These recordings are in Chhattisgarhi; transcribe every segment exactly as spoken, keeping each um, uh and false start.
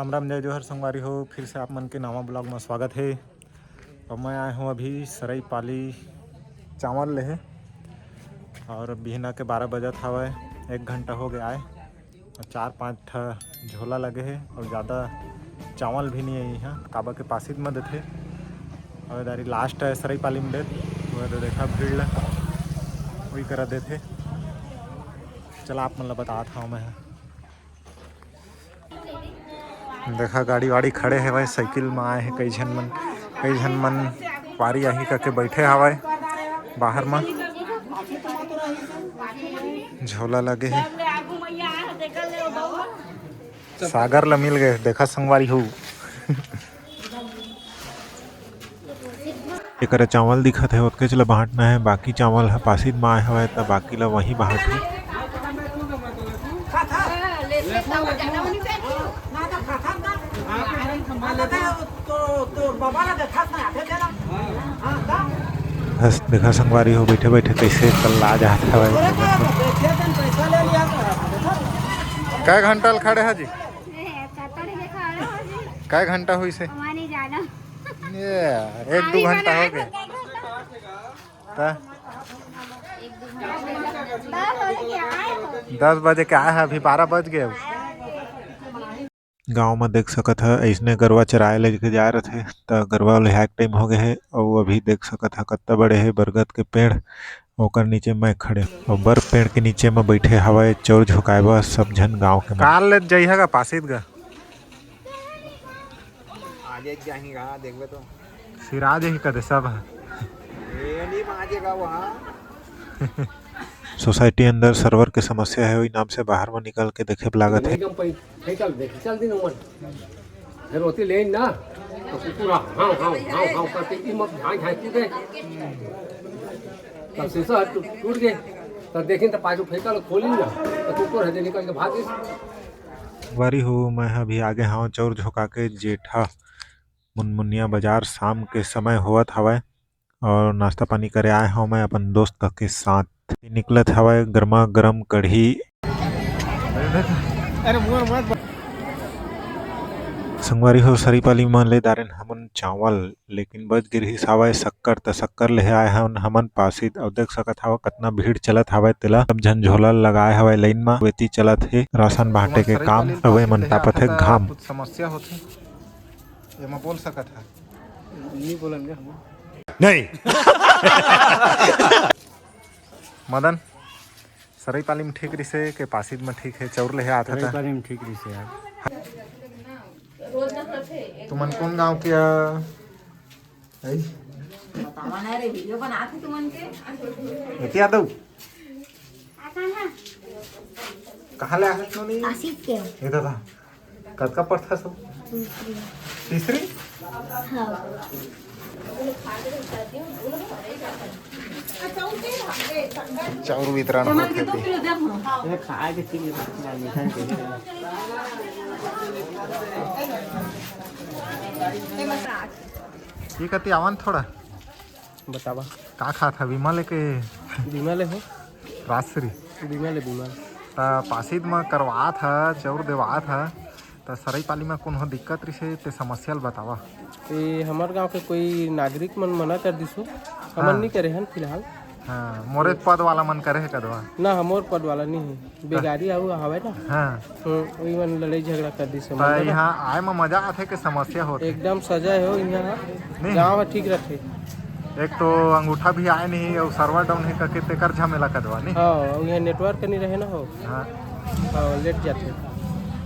राम राम, जय जोहार संगवारी हो, फिर से आप मन के नवा ब्लॉग में स्वागत है। और मैं आए हूँ अभी सरई पाली चावल लेहे, और बिहना के बारह बजत हवय, एक घंटा हो गया आए, और चार पाँच ठा झोला लगे है, और ज़्यादा चावल भी नहीं है यहाँ, काबर के पासित में देथे। और दारी लास्ट है सरई पाली में देत, वो तो देखा भीड़ ला, वही करा देथे। चला आप मन ला बतात हूँ मैं। देखा गाड़ी वाड़ी खड़े हवय, साइकिल म आए हे कई झन मन, कई झन मन वारी आही करके बैठे हवय बाहर म। झोला लगे हे, सागर ल मिल गए। देखा संगवारी हो, एकरा चावल दिखत हे, ओतकेच ल बांटना हे। बाकी चावल ह पासित म आए हवय, त बाकी ल वहीं बांटही। बस देखा संगवारी हो, बैठे बैठे कैसे कल्ला जात हवय। कै घंटा ल खड़े हा जी? कै घंटा होइस हे? ये, एक दो घंटा हो गए। त दस बजे के आए हे, अभी बारह बज गए। गांव म देख सकत ह, अइसने गरवा चराए लेके जाए रथे, त गरवा लेहाए के टाइम हो गए हे। अउ अभी देख सकत ह, कत्ता बड़े हे बरगद के पेड़, ओकर नीचे मैं खड़े। अउ बर पेड़ के नीचे म बैठे हवय चौर झोंकाए बर सब झन गांव के मन। काल ले जइहा गा पासित गा? आगे जाही गा, देखबे तो। सिरा जही कदे सब ह। ये नहीं बाजेगा वहाँ। सोसाइटी अंदर सर्वर के समस्या हे, ओही नाम से बाहर म निकल के देखे ब लागत हे। एकदम पै-, फेंकल देख, चल दिन उमर। फिर ओती ले ना, तो कुकुर हा, हाव, हाव, हाव, हाव करके ई मत झांक, झांक के दे। तब शीशा टूट, टूट गए। तब देखिन तो पाछू फेंकल, खोलिन ना, तो कुकुर हे जे निकल के भाग गइस। वारी हो, मैं ह अभी आगे हवं चौर झोंका के जेठा मुनमुनिया बाजार। शाम के समय होवत हवय और नाश्ता पानी करे आए हवं मैं अपन दोस्त के साथ। निकलत हवय गरमा गरम कढ़ी। अरे मोर मत। संगवारी हो, सरीपाली म ले दारेन हमन चावल, लेकिन बच गिरही सावय शक्कर, त शक्कर लेहे आए हन हमन पासित। अउ देख सकत हव कतना भीड़ चलत हावय तेला। सब झन झोला लगाए हवय लाइन म, वेती चलत हे राशन बांटे के काम। अवे मन तापत हे घाम। कुछ समस्या होथे, एमा बोल सकत ह। नहीं बोलन गे हम। नहीं। मदन, सरई पाली में ठीक रिसे के पासित में ठीक है, चौर लेहे आथे त? सरई पाली में ठीक रिसे यार। तुमन कौन गांव के आ? बतावा ना रे, वीडियो बनाथे तुमन के। एती यादव। कहाँ ले आए हो नोनी? पासित के। ए दादा, कतका पढ़थस? तीसरी। तीसरी? हाँ। चाउर वितरण होत हे ते। ये कति आवन थोड़ा। बतावा। का खात ह, विमल के? विमल हो। राजश्री। विमल, विमल। त पासित म करवात ह, चौर देवात ह, त सरई पाली म कोनो दिक्कत रिसे ते समस्या ल बतावा। ए, हमर गांव के कोई नागरिक मन मना कर दिसो, हमन हाँ। नहीं करे हन फिलहाल। हाँ, मोरे पद वाला मन करे हे कदवा। ना, हमर पद वाला नहीं है। बेगारी आऊ हवय ना। हाँ। हम्म, वही मन लड़ाई झगड़ा कर दिस त मन लगा। यहाँ आए म मजा आथे के समस्या होथे? एकदम सजा हो यहाँ। नहीं। गाँव ह ठीक रथे। एक तो अंगूठा भी आए नहीं, अउ server down हे करके तेकर झमेला कदवा नहीं। हाँ, अउ यहाँ network नहीं रहे ना हो। हाँ। हाँ, लेट जाथे।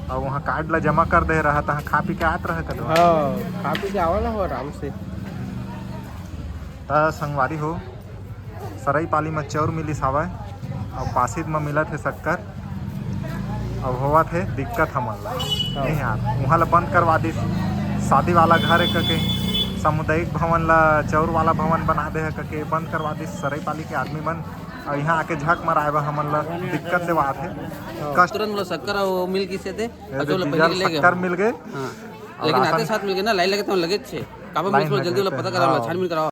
अउ वहाँ card ला जमा कर दे रहा, तहाँ खा पी के आत रहे कदवा। हाँ, खा पी के आवा ना हो आराम से। त संगवारी हो, सरई पाली म चौर मिलिस हावय, अउ पासित म मिलत हे शक्कर, अउ होवत हे दिक्कत हमन ला। हाँ। नहीं यार, उहाँ ला बंद करवा दिस, शादी वाला घर हे कके, सामुदायिक भवन ला चौर वाला भवन बना दे हे कके, बंद करवा दिस सरई पाली के आदमी मन। अउ इहाँ आके झक मराए बर हमन ला दिक्कत देवात हे। हाँ। कष्ट तुरंत मोला शक्कर अउ मिल गिस हे ते, ये अउ जो दे ला जीजा पहले ले गए शक्कर हो। मिल गए। हाँ। अउ लेकिन राशन आते साथ मिल गए ना, लाइन लगे तो लगे छे। काबर line मिल गए जल्दी वाला थे। पता करा, हाँ। छानबीन कराओ।